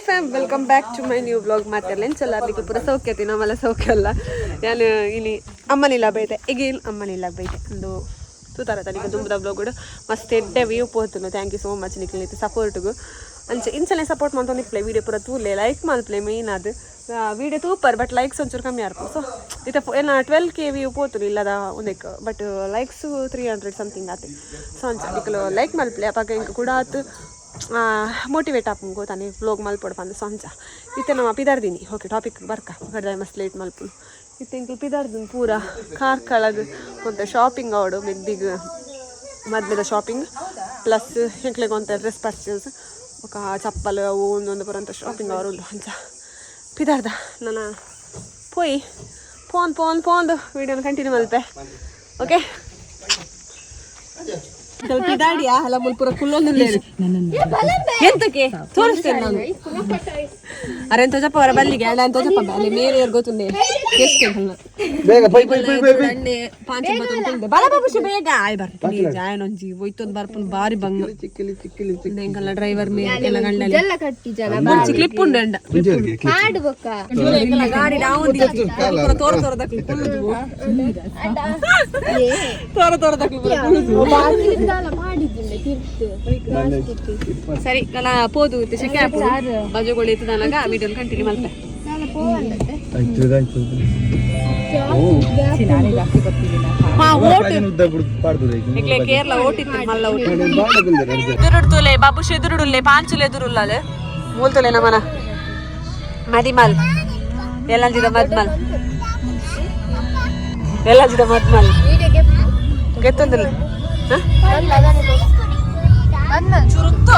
Fam, welcome back to my new vlog. ಮಾತೆಲ್ಲ ಎಂಚಲ್ಲ ಪೂರ ಸೌಖ್ಯತಿ, ನಮ್ಮಲ್ಲ ಸೌಖ್ಯ ಅಲ್ಲ. ನಾನು ಇಲ್ಲಿ ಅಮ್ಮನಿಲ್ಲ ಬೈತೆ, ಎಗೇನ್ ಅಮ್ಮನಿಲ್ಲ ಬೈತೆ. ಒಂದು ತೂತಾರ ತನಿಕ ದುಂಬುದ ಬ್ಲಾಗ್ ಮಸ್ತ್ ಎಡ್ಡೆ view ಪೋತುನು. Thank you so much ನಿಕ್ಲೆ ಸಪೋರ್ಟ್ಗು. ಅಂಚೆ ಇಂಚನೆ ಸಪೋರ್ಟ್ ಮಂತೊಂದು ಇಪ್ಲೆ. ವೀಡಿಯೋ ಪೂರ ತೂಲೆ, ಲೈಕ್ ಮಲ್ಪ್ಲೆ. ಮೇನ್ ಅದು ವೀಡಿಯೋ ತೂಪರ್, ಬಟ್ ಲೈಕ್ಸ್ ಒಂಚೂರು ಕಮ್ಮಿ ಆರ್ಪು. ಸೊ ಇತ್ತೆ ಏನ 12K view ಪೋತುನು ಇಲ್ಲದ ಒಂದಕ್ಕೆ, ಬಟ್ ಲೈಕ್ಸ್ 300 ಸಮಥಿಂಗ್ ಆತೆ. ಸೊ ಅಂಚ ನಿಕುಲು ಲೈಕ್ ಮಲ್ಪ್ಲೆ, ಅಪಗ ಎಂಕ್ ಕೂಡ ಆತು ಮೋಟಿವೇಟ್ ಆಪುಂಡು ಗೊತ್ತಾನೆ ವ್ಲೋಗ್ ಮಲ್ಪೊಡು ಪಂದ್. ಸೊ ಅಂಚ ಇತ್ತೆ ನಮ್ಮ ಪಿದಾರ್ದಿನಿ. ಓಕೆ, ಟಾಪಿಕ್ ಬರ್ಕ ಕಡ್ದಾಯ ಮಸ್ತ್ ಲೇಟ್ ಮಲ್ಪುನು. ಇತ್ತೆ ಎಂಕುಲು ಪಿದಾರ್ದಿನಿ ಪೂರ ಕಾರ್ಕಳಗ್ ಒಂತೆ ಶಾಪಿಂಗ್ ಆವಡು, ಮೆಗ್ದಿಗ್ ಮದ್ಮೆದ ಶಾಪಿಂಗ್ ಪ್ಲಸ್ ಎಂಕ್ಲೆಗ್ ಒಂತೆ ಡ್ರೆಸ್ ಪರ್ಚೇಸ್, ಬೊಕ ಚಪ್ಪಲ್ ಅವು ಒಂದೊಂದು ಪೂರಂತ ಶಾಪಿಂಗ್ ಅವರು ಉಂಡು. ಅಂಚ ಪಿದಾರ್ದ ನನ್ನ ಪೋಯಿ ಫೋನ್ ಫೋನ್ ಫೋನ್ದು ವೀಡಿಯೋನ ಕಂಟಿನ್ಯೂ ಮಲ್ಪೆ. ಓಕೆ, ಪಿದಾಡಿಯಾ ಅಲ್ಲ, ಮುಲ್ಪುರ ಕುಲ್ಲೊಂದು ಎಂತಕ್ಕೆ ತೋರಿಸ್ತೇನೆ ನಾನು. ಅರೆ ಎಂತ ಜಪ್ಪ ಅವರ ಬಲ್ಲಿಗೆ ಅಲ್ಲ, ಎಂತ ಜಪ್ಪ ಅಲ್ಲಿ ಮೇಲೆ ಗೊತ್ತುಂಡೆ ಎಷ್ಟು. ಬೇಗ ಪೈ ಪೈ ಪೈ ಪೈ ಪೈ. ಅಣ್ಣೆ ಪಾಂಚ ಬತ್ತೊಂದು ಬಲ ಬಾಬುಷಿ ಬೇಗ ಆಯ್ ಬರ್ತೀನಿ. ಜಾಯನೊಂಜಿ ಒಯ್ತೊಂದು ಬರ್ಪುನ್ ಬಾರಿ ಬಂಗ. ಚಿಕ್ಕಿಲಿ ಚಿಕ್ಕಿಲಿ ಚಿಕ್ಕ. ಎಂಕಲ್ಲ ಡ್ರೈವರ್ ಮೇಲೆ ಎಲ್ಲ ಗಂಡಲ್ಲಿ ಎಲ್ಲ ಕಟ್ಟಿ ಜನ. ಕ್ಲಿಪ್ ಉಂಡು ಅಂಡ. ಹಾಡು ಬೊಕ್ಕ. ಗಾಡಿ ಡೌನ್ ತೋರ ತೋರದಕ್ಲು ಕುಳ್ಳುದು, ತೋರ ತೋರದಕ್ಲು ಕುಳ್ಳುದು. ಮಾಡಿದ್ದಿಲ್ಲ ತಿರ್ತು. ಸರಿ, ಕಲ ಪೋದು ಇತ್ತೆ ಶೆಕೆ ಆಪುಂಡು. ಬಜುಗಳು ಇತ್ತದನಗ ವಿಡಿಯೋ ಕಂಟಿನ್ಯೂ ಮಲ್ಪೆ. ಆಯ್ತು, ಆಯ್ತು. ಹಾ, ಓಟ್. ಉದ್ದ ಪಾಡ್ದು. ಇಕ್ಲೆ ಕೇರಳ ಓಟ್ ಇತ್ತು, ಮಲ್ಲ ಓಟ್. ಎದುರುಡ್ತುಲೆ ಬಾಬುಷ್, ಎದುರುಡುಲ್ಲೆ ಪಾಂಚುಲೆ ಎದುರುಲ್ಲಾಲೆ ಮೂಲ್ತುಲೆ ನಮನ ಮದಿಮಲ್ ಎಲ್ಲಂಜಿದ ಮದ್ಮಲ್, ಎಲ್ಲಂಜಿದ ಮದ್ಮಲ್ ಗೆತ್ತೊಂದಿಲ್ಲ. ಚುರುತ್ತು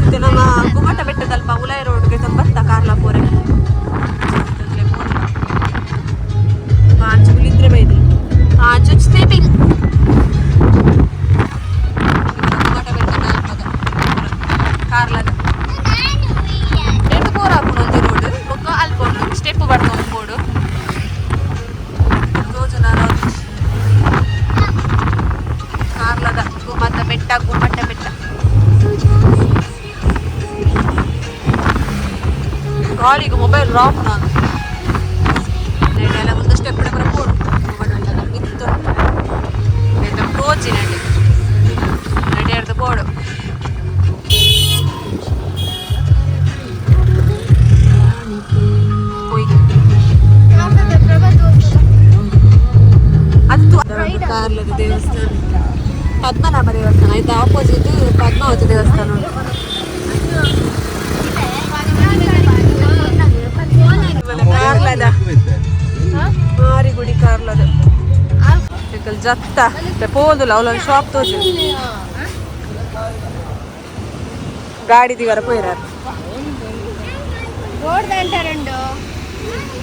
ಇದು ನಮ್ಮ ಗುಮ್ಮಟ ಬೆಟ್ಟದಲ್ಪ ಉಲಾಯ ರೋಡ್ಗೆ ಬತ್ತ ಕಾರ್ಲ ಪೋರೆ ಪಾಂಚು ಇದ್ರೆ ಬೈದು ಪಾಂಚು ಸ್ಲೀಪಿಂಗ್. ಗುಮ್ಮಟ ಬೆಟ್ಟದ ಅಲ್ಪದ ಕಾರ್ಲದ ಎರಡು ಪೋರ ಆಪುಂಡು. ಒಂಜಿ ರೋಡ್ ಬೊಕ್ಕ ಅಲ್ಪ ಉಂಡು ಸ್ಟೆಪ್ ಬರ್ತೊಂದು ಬೋಡು ತೋಜುನ ಕಾರ್ಲದ ಗುಮ್ಮಟ ಬೆಟ್ಟ, ಗುಮ್ಮಟ ಬೆಟ್ಟ. ಗಾಳಿಗೆ ಮೊಬೈಲ್ ಡ್ರಾಪ್. ನಾನು ಎಲ್ಲ ಒಂದು ಸ್ಟೆಪ್ ಬರ ಪೋಡು ಮಿತ್ತು ತೋಜಿ ನಡೆ ನಡೆಯರ್ದು ಬೋಡು. ಪೋಯ್. ಅದು ಕಾರ್ಲದ ದೇವಸ್ಥಾನ, ಪದ್ಮನಾಭ ದೇವಸ್ಥಾನ ಆಯ್ತಾ. ಆಪೋಸಿಟ್ ಪದ್ಮಾವತಿ ದೇವಸ್ಥಾನ ಉಂಟು. ಕಾರ್ಲದ ಮಾರಿಗುಡಿ, ಕಾರ್ಲದ ಜತ್ತ ಪೋದುಲ ಅವಲೊಂದು ಶಾಪ್ ತೋಜು. ಗಾಡಿ ದಿವರ ಪೋಯಿರಾರು.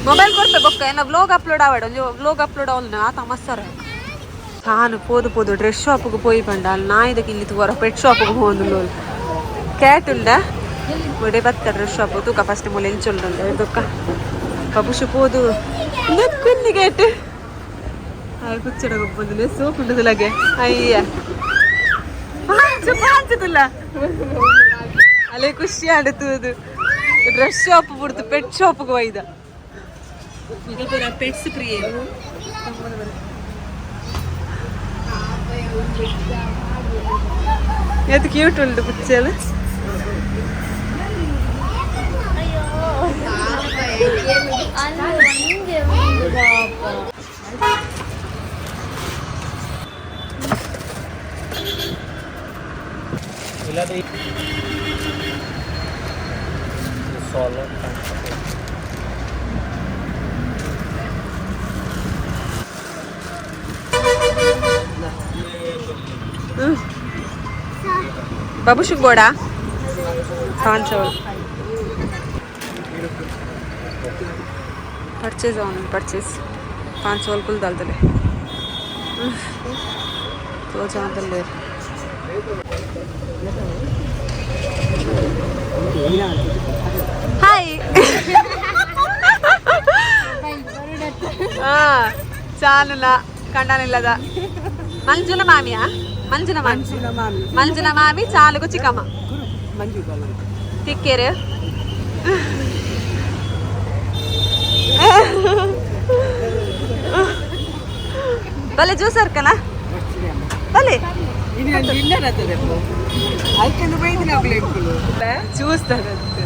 ಮೊಬೈಲ್ ಕೊಡ್ಪೆ ಬೊಕ್ಕ ಏನ ವ್ಲೋಗ್ ಅಪ್ಲೋಡ್ ಆವಡ್. ಒಂಜಿ ವ್ಲೋಗ್ ಅಪ್ಲೋಡ್ ಅವಲ್ ಆತ ಮಸ್ತರ. ತಾನು ಪೋದು ಪೋದು ಡ್ರೆಸ್ ಶಾಪ್ಗೆ ಪೋಯಿ ಪಂಡ ಅಲ್ಲಿ ನಾಯಿದಕ್ಕೆ ಇಲ್ಲಿ ತೂವರ ಪೆಟ್ ಶಾಪ್ಗೆ ಪೋಂದು. ಕ್ಯಾಟ್ ಉಂಡ ಒಡೆ ಬತ್ತ ಡ್ರೆಸ್ ಶಾಪ್ ತೂಕ. ಫಸ್ಟ್ ಮೂಲೆ ಎಂಚುಂಡು ದೊಕ್ಕ ಪಬುಷು ಪೋದು ಕುನ್ನಿ ಗೇಟ್ ಆಯ್ ಕುಚ್ಚಡ ಗೊಬ್ಬಂದು ಸೋಪ್ ಉಂಡು ಲಗೆ. ಅಯ್ಯ, ಪಾಂಚು ಪಾಂಚುದುಲ್ಲ ಅಲ್ಲೇ ಖುಷಿ ಆಂಡ್ ತೂದು. ಡ್ರೆಸ್ ಶಾಪ್ ಬುಡ್ದು ಪೆಟ್ ಶಾಪ್ಗೆ ಒಯ್ದ. ಪೆಟ್ಸ್ ಪ್ರಿಯೆ. ಎತ್ ಕ್ಯೂಟ್ ಉಂಟು ಪುಚ್ಚಲ್. ಬಾಬು ಬೋಡ ಕಾಂಚೋಲ್ ಪರ್ಚೇಸ್ ಅವನು ಪರ್ಚೇಸ್ ಪಾಂಚೋಲ್ ಕುಲ್ ದಾಲ್ತಲೆ ತೋಜಾಂತಲ್ಲೇ. ಹಾಯ್. ಹಾ, ಚಾಲುನ ಕಂಡನಿಲ್ಲದ ಮಂಜುನ ಮಾಮಿಯಾ? ಮಂಜುನ ಮಾಮಿ, ಮಂಜುನ ಮಾಮಿ. ಚಾಲುಗು ಚಿಕ್ಕಮ್ಮ ತಿಕ್ಕೇರು. ಬಲೆ ಜ್ಯೂಸ್ ಅರ್ಕನ ಬಲೆ ಜ್ಯೂಸ್ ತಗತ್ತೆ.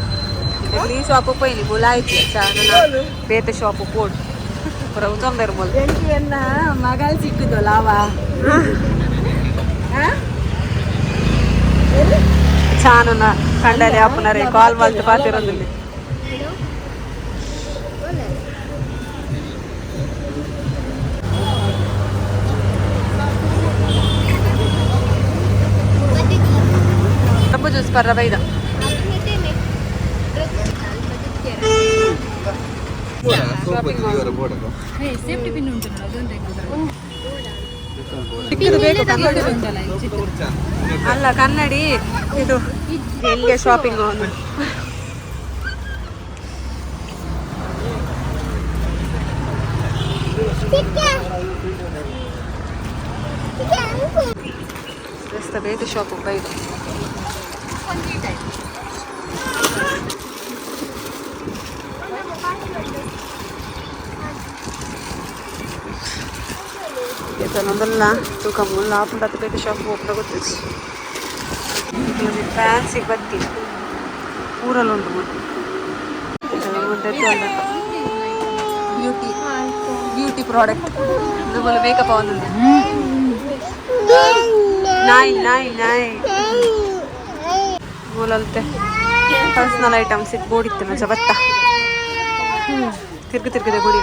ಈ ಶಾಪ್ ಪೋಯ್ಲಿ ಮುಲಾಯ್ತಿ ಚಾ ಬೇತೆ ಶಾಪ್ ಪೋಡ್ ಪುರ ಉಂದೊಂದೆರ್ ಮೊಲ್. ಮಗಳು ಸಿಕ್ಕುದು ಲಾವ. ಚಾನುನ ಕಂಡಲೆ ಅಪ್ಪನರೇ ಕಾಲ್ ಮಲ್ತು ಪಾತಿರೋದಿಲ್ಲ. ಕಬ್ಬು ಜ್ಯೂಸ್ ಪರ್ರ ಬೈದ. ಚಿಕ್ಕದು ಬೇಕು ಕನ್ನಡಿ. ಅಲ್ಲ, ಕನ್ನಡಿ ಇದು ಎಲ್ಲಿಗೆ ಶಾಪಿಂಗ್? ರಸ್ತೆ ಬೇತೆ ಶಾಪ್ ಬೈದು. ಒಂದಲ್ಲ ತೂಕ ಮುಲ್ಲ ಆಪುಂಡತ್ತ ಬೇತೆ ಶಾಪ್ ಓಪನ್ ಗೊತ್ತಿತ್ತು. ಫ್ಯಾನ್ಸಿಗೆ ಬತ್ತಿ ಊರಲ್ಲಿ ಉಂಟು. ಮುಂದೆ ಬ್ಯೂಟಿ ಬ್ಯೂಟಿ ಪ್ರಾಡಕ್ಟ್ ನಮ್ಮಲ್ಲಿ ಮೇಕಪ್ ಒಂದು. ನಾಯಿ ನಾಯಿ ನಾಯಿ. ಮೂಲಂತೆ ಪರ್ಸನಲ್ ಐಟಮ್ಸ್ ಇತ್ತು ಬೋಡಿತ್ತು ಮಜಾ ಬತ್ತ. ತಿರ್ಗು ತಿರ್ಗದೆ ಗುಡಿ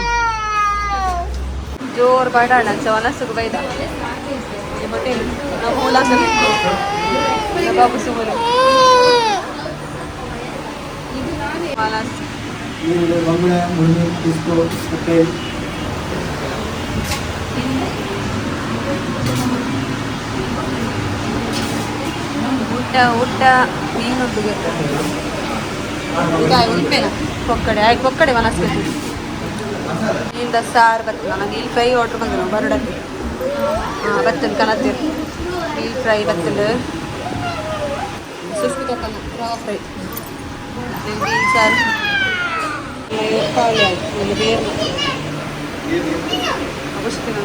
ಜೋರು ಬಡ ಅಂಚ ವನಸ್ಸುಗು ಬೈದ ಹೋಟೆಲ್. ನಾವು ಮೂಲಾಸ ಬಾಬು ಸುಮುಲು ವನಸ್. ಬಂಗುಡೆ, ಮುಳುಮಿ, ಕಿಸ್ಕೋ, ಕಟ್ಟೆ. ಊಟ ಊಟ ಮೀನುಂಟು. ಉಂಪೇನ ಕೊಕ್ಕಡೆ ಆಯ್ತು. ಕೊಕ್ಕಡೆ ವನಸ್ಪತಿ ಮೀನ್ದ ಸಾರು ಬರ್ತದೆ. ನನಗೆ ಇಲ್ಲಿ ಫ್ರೈ ಆರ್ಡರ್ ಬಂದರು ಬರೋಡಕ್ಕೆ. ಹಾಂ, ಬತ್ತಲ್ ಕನತ್ತೀರ್ ಮೀನ್ ಫ್ರೈ ಬತ್ತಲ್. ಸುಸ್ಮಿತಾ ರವಾ ಫ್ರೈ, ಮೀನು ಸಾರು ಖಾಲಿ ಆಯ್ತು. ಇಲ್ಲಿ ಬೇರೆ ಅವಶ್ಯಕತೆ.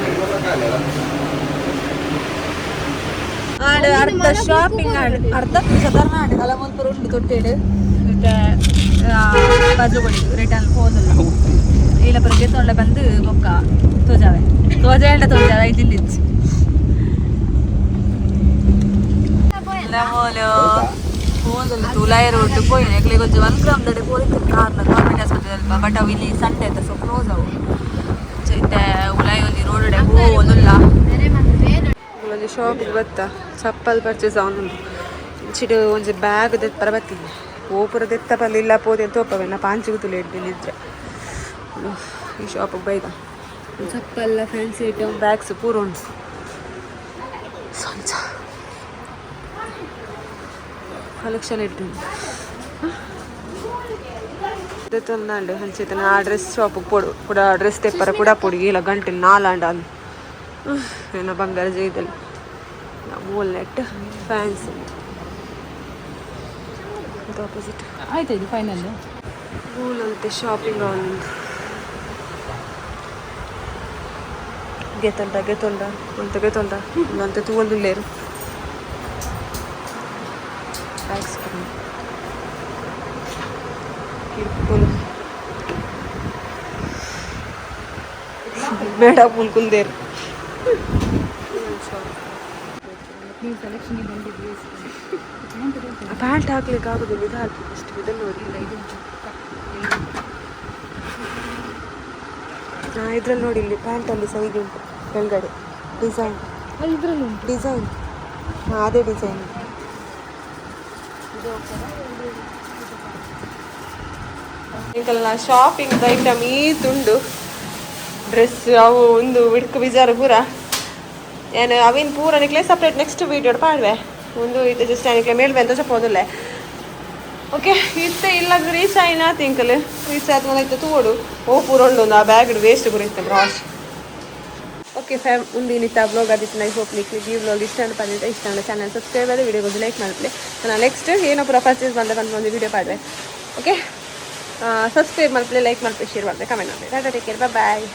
ಆಡು ಅರ್ಧ ಶಾಪಿಂಗ್ ಆಡು ಅರ್ಧ ಸಾಧಾರಣ ಆಡು ಅಲ್ಲ ಮುಲ್ಪ ಉಂಡು ತೊಟ್ಟೇಡು. ಮತ್ತೆ ಬಾಜು ಕೊಡಿ ರಿಟರ್ನ್ ಹೋದಲ್ಲ ಇಲ್ಲ ಬರಗೆ ತೊಂಡೆ ಬಂದು ಬೊಕ್ಕ ತೋಜಾವೆ ತೋಜಾಂಡ ತೋಜಾವೆ ಐದಿಲ್ಲಿಚ್ಚು ಮೂಲು ಹೋದಲ್ಲ ತುಲಾಯ ರೋಡ್ ಪೋಯಿನ ಎಕ್ಲೆ ಕೊಂಚ 1 ಗ್ರಾಮ್ ದಡೆ ಪೋಲಿತ್ತು ಕಾರ್ಲ ಗೌರ್ಮೆಂಟ್ ಆಸ್ಪತ್ರೆ ಅಲ್ಪ. ಬಟ್ ಅವು ಇಲ್ಲಿ ಸಂಡೆ ಅಂತ ಸೊ ಕ್ಲೋಸ್ ಅವು. ಇತ್ತೆ ಉಲಾಯಿ ಒಂಜಿ ರೋಡ್ ಹೋದಲ್ಲ. ಒಂಜಿ ಶಾಪ್ ಬತ್ತ ಚಪ್ಪಲ್ ಪರ್ಚೇಸ್ ಅವನುಂಡು. ಇಂಚಿಡು ಒಂಜಿ ಬ್ಯಾಗ್ ದೆಪ್ಪರ ಬತ್ತೀನಿ ಓಪುರ ದೆತ್ತ ಪಲ್ಲ ಇಲ್ಲ ಪೋದೆ ತೋಪವೆ ನಾ ಪಾಂಚಿಗೆ ತುಲೆ ಇಡ್ತೀನಿ. ಈ ಶಾಪಿಗೆ ಬೈದ ಚಪ್ಪಲ್ಲ ಫ್ಯಾನ್ಸಿ ಐಟಮ್ ಬ್ಯಾಗ್ಸ್ ಪೂರ ಉಂಟು. ಸೊಂಚ ಕಲೆಕ್ಷನ್ ಇಟ್ಟು ತೊಂದಾಂಡು ಅಂಚೆತನ ಆ ಡ್ರೆಸ್ ಶಾಪಿಗೆ ಪೋಡು ಕೂಡ ಡ್ರೆಸ್ ತೆಪ್ಪರ ಕೂಡ ಪೊಡಿ ಇಲ್ಲ ಗಂಟೆ ನಾಲಾಂಡ ಅಂದು ಏನೋ ಬಂಗಾರ ಜೈದಲ್ಲಿ ಮೂಲ್ ನೆಟ್ ಫ್ಯಾನ್ಸಿ ಆಪೋಸಿಟ್. ಆಯ್ತು, ಇದು ಫೈನಲ್. ಮೂಲಂತೆ ಶಾಪಿಂಗ್ ಒಂದು ಗೆತೊಂಡ ಗೆತೊಂಡ ಅಂತ ಗೆತೊಂಡ ಅಂತೆ ತೂವೊಂದುಲ್ಲೇರು ಬ್ಯಾಗ್ಸ್ ಕಿರ್ಪುಲು ಬೇಡ ಕುಲ್ದೇರು. ನೀವು ಸೆಲೆಕ್ಷನ್ಗೆ ಬಂದಿದ್ವಿ. ಪ್ಯಾಂಟ್ ಹಾಕ್ಲಿಕ್ಕೆ ಆಗುದಿಲ್ಲ, ಇದು ಹಾಕಿ ಅಷ್ಟು. ಇದನ್ನು ನೋಡಿ. ಹಾಂ, ಇದ್ರಲ್ಲಿ ನೋಡಿ, ಇಲ್ಲಿ ಪ್ಯಾಂಟಲ್ಲಿ ಸೈಡ್ ಉಂಟು, ಕೆಳಗಡೆ ಡಿಸೈನ್. ಇದರಲ್ಲೂ ಉಂಟು. ಡಿಸೈನ್, ಹಾಂ, ಅದೇ ಡಿಸೈನ್. ಎಂಕಲ್ನ ಶಾಪಿಂಗ್ ಐಟಮ್ ಈ ತುಂಡು ಡ್ರೆಸ್ ಅವು ಒಂದು ವಿಡ್ಕ್ ಬಿಜಾರು ಪೂರ ಏನು ಅವಿನ ಪೂರ ನಿಕ್ಲೆ ಸಪ್ರೇಟ್ ನೆಕ್ಸ್ಟ್ ವೀಡಿಯೋ ಪಾಡ್ವೆ. ಒಂದು ಇದು ಜಸ್ಟ್ ನಿಕ್ಲೆ ಮೇಲ್ ಬಂದ ಹೋದಲ್ಲೇ. ಓಕೆ, ಇತ್ತೆ ಇಲ್ಲ ರೀಚ್ ಆಯ್ನಾ ತಿಂಕಲ್ ರೀಚ್ ಆದ್ಮೇಲೆ ಇತ್ತೆ ತೂವೊಡು. ಓ ಪೂರ ಉಂಡು ಆ ಬ್ಯಾಗ್ ವೇಸ್ಟ್ ಪೂರ ಇತ್ತೆ ಬ್ರಾಶ್. ಓಕೆ ಫ್ಯಾಮ್, ಒಂದು ಇನ್ನಿತ್ತ ಬ್ಲಾಗ್ ಆದಿತ್ತು. I hope ನಿಕ್ಲಿ ಈ ಬ್ಲಾಗ್ ಇಷ್ಟ ಅಂತ ಬಂದಿದ್ದೆ. ಇಷ್ಟ ಅಂದ್ರೆ ಚಾನಲ್ ಸಬ್ಸ್ಕ್ರೈಬ್ ಆದ ವಿಡಿಯೋ ಲೈಕ್ ಮಾಡ್ಲಿ. ನಾನು ನೆಕ್ಸ್ಟ್ ಏನೋ ಪೂರ ಪರ್ಚೇಸ್ ಬಂದ ಬಂದು ಒಂದು ವಿಡಿಯೋ ಪಾಡ್ವೆ. ಓಕೆ. ಸಬ್ಸ್ಕ್ರೈಬ್ ಮಲ್ಪಲೆ, ಲೈಕ್ ಮಲ್ಪಲೆ, ಶೇರ್ ಮಲ್ಪಲೆ, ಕಮೆಂಟ್ ಮಲ್ಪಲೆ. ಟಾಟಾ, ಟೇಕ್ ಕೇರ್, ಬಾಯ್.